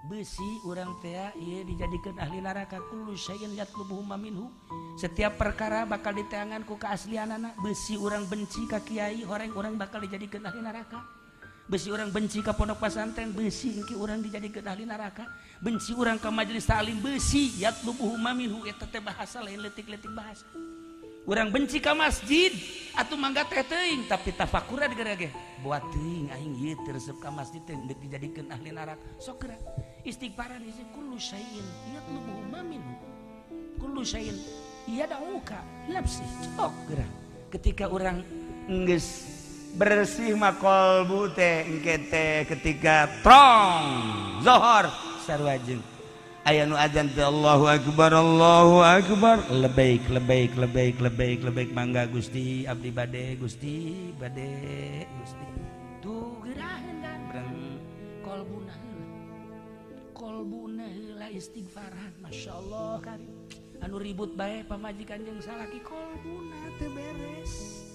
Besi urang teh ieu dijadikeun ahli neraka kullu syai'in yatlubuhu minhu. Setiap perkara bakal diteangan ku keaslianana. Besi urang benci ka kiai, horeng urang bakal dijadikeun ahli neraka. Besi urang benci ka pondok pesantren, besi engke urang dijadikeun ahli neraka. Benci urang ka majelis taklim, besi yatlubuhu minhu eta teh bahasa lain leutik-leutik bahasa. Urang benci ka masjid atuh mangga teh teuing tapi tafakuran geura ge. Buat teuing aing ieu teu resep ka masjid teh deuk dijadikeun ahli neraka. Sok geura istighfaran isi kullu syai'in yatlubuhu minhu. Kullu syai'in yad'uka nafsi. Sok geura ketika urang geus bersih mah kolbu teh engke teh ketika trong zohor sarua jeung aya nu adzan teh Allahu akbar Allahu akbar lebaik lebaik lebaik lebaik lebaik mangga Gusti abdi bade Gusti bade Gusti tuh geraheun dan breng kolbuna heula kolbuna heula istighfaran masyaallah karim anu ribut bae pamajikan jeung salaki kolbuna teu beres.